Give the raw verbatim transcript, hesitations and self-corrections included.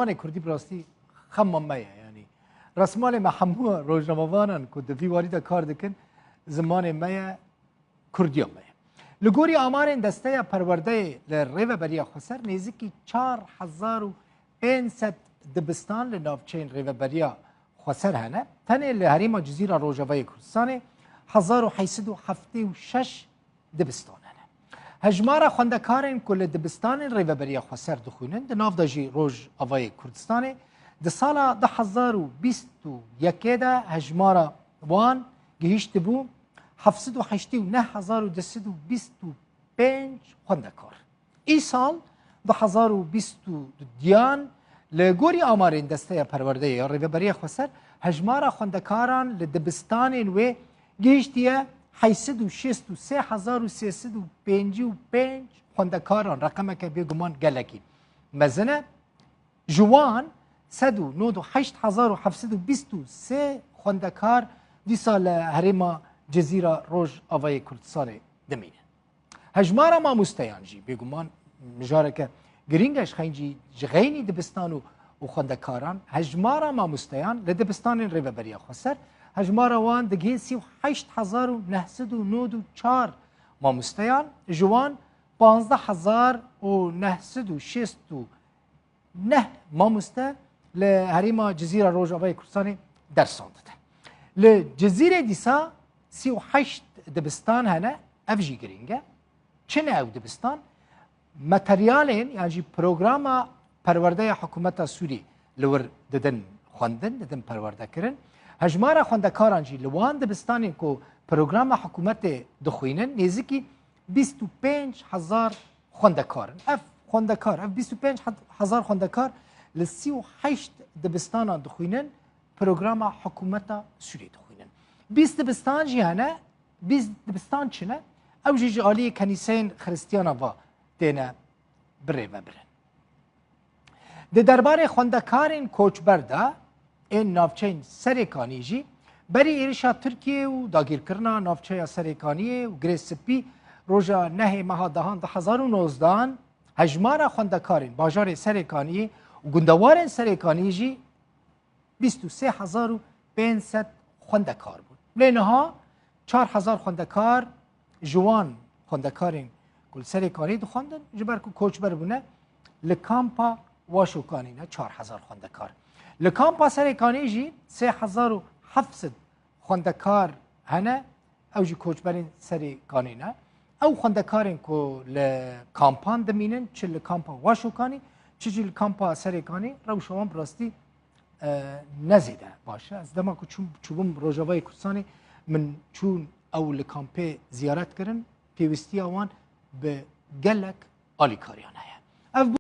Zimanê kurdî bi rastî xema me ye. Yanî resmanê me hemû rojnamevanan ku di vî warî de kar dikin, zimanê me ye, kurdiya me ye. Li gorî amarên Desteya Perwerdeyê li Rêveberiya Xweser, nêzîkî çar hezar û pênc sed dibistan li navçeyên Rêveberiya Xweser hene. Tenê li herêma Cizîra Rojavayê Kurdistanê hezar û heyt sed û heftê û şeş dibistan hene. Hejmara xwendekarên ku li dibistanên Rêveberiya Xweser dixwînin, di nav de jî Rojavayê Kurdistanê, di sala du hezar û bîst û yekê de hejmara wan gihîştibû heft sed û heştê û neh hezar û du sed û bîst û pênc xwendekar. Îsal du hezar û bîst û duyan, li gorî amarên Desteya Perwerdeyê ya Rêveberiya Xweser, hejmara xwendekaran li dibistanên wê gihîştiye heyt sed û şêst û sê hezar û sê sed û pêncî û pênc xwendekaran, reqemeke bêguman gelekî mezin e. Ji wan sed û nod û heşt hezar û heft sed û bîst û sê xwendekar dîsa li herêma Cizîra Rojavayê Kurdistanê dimînin. Hejmara mamosteyan jî bêguman mijareke girîng e, ji xeyn jî, ji xeynî dibistan û, û xwendekaran. Hejmara mamosteyan li dibistanên Rêveberiya Xweser, hejmara wan digihê sî û heşt hezar û neh sed û nod û çar mamosteyan, ji wan panzdeh hezar û neh sed û şêst û neh mamoste li herêma Cizîra Rojavayê Kurdistanê dersan dide. Li Cizîrê dîsa sî û heşt dibistan hene, ev jî girîng e. Çi ne ew dibistan? Materyalên, yan jî programa perwerdeya hikûmeta Sûrî li wir didin xwendin, didin perwerdekirin. Hejmara xwendekaran jî li wan dibistanên ku programa hikûmetê dixwînin, nêzîkî bîst û pênc hezar xwendekar in. Ev xwendekar, ev bîst û pênc hezar xwendekar li sî û heşt dibistanan dixwînin, programa hikûmeta Sûriyê dixwînin. Bîst dibistan jî hene, bîst dibistan çi ne? Ew jî ji aliyê kenîseyên xiristiyana ve têne birêvebirin. Di derbarê xwendekarên koçber de ên navçeyên Serêkanî jî berî êrişa Tirkiyê û dagîrkirina navçeya Serêkaniyê û Girê Spî roja nehê meha dehan du hezar û nozdehan hejmara xwendekarên bajarê Serêkaniyê û gundewarên Serêkaniyê jî bîst û sê hezar û pênc sed xwendekar bûn. Lê niha çar hezar xwendekar ji wan xwendekarên ku li Serêkanî dixwendin, ji ber ku koçber bûne, li kampa Waşokanî ne çar hezar xwendekar. Li kampa Serêkanî jî sê hezar û heft sed xwendekar hene, ew jî koçberên Serêkanî ne. Ew xwendekarên ku li kampan dimînin, çi li kampa Waşokanî, çi jî li kampa Serêkanî, rewşa wan bi rastî e, ne zêde baş e. Ez dema ku çûm, çûbûm Rojavayê Kurdistanê, min çûn ew li kampê ziyaret kirin, pêwîstiya wan bi gelek alîkariyan heye. Ev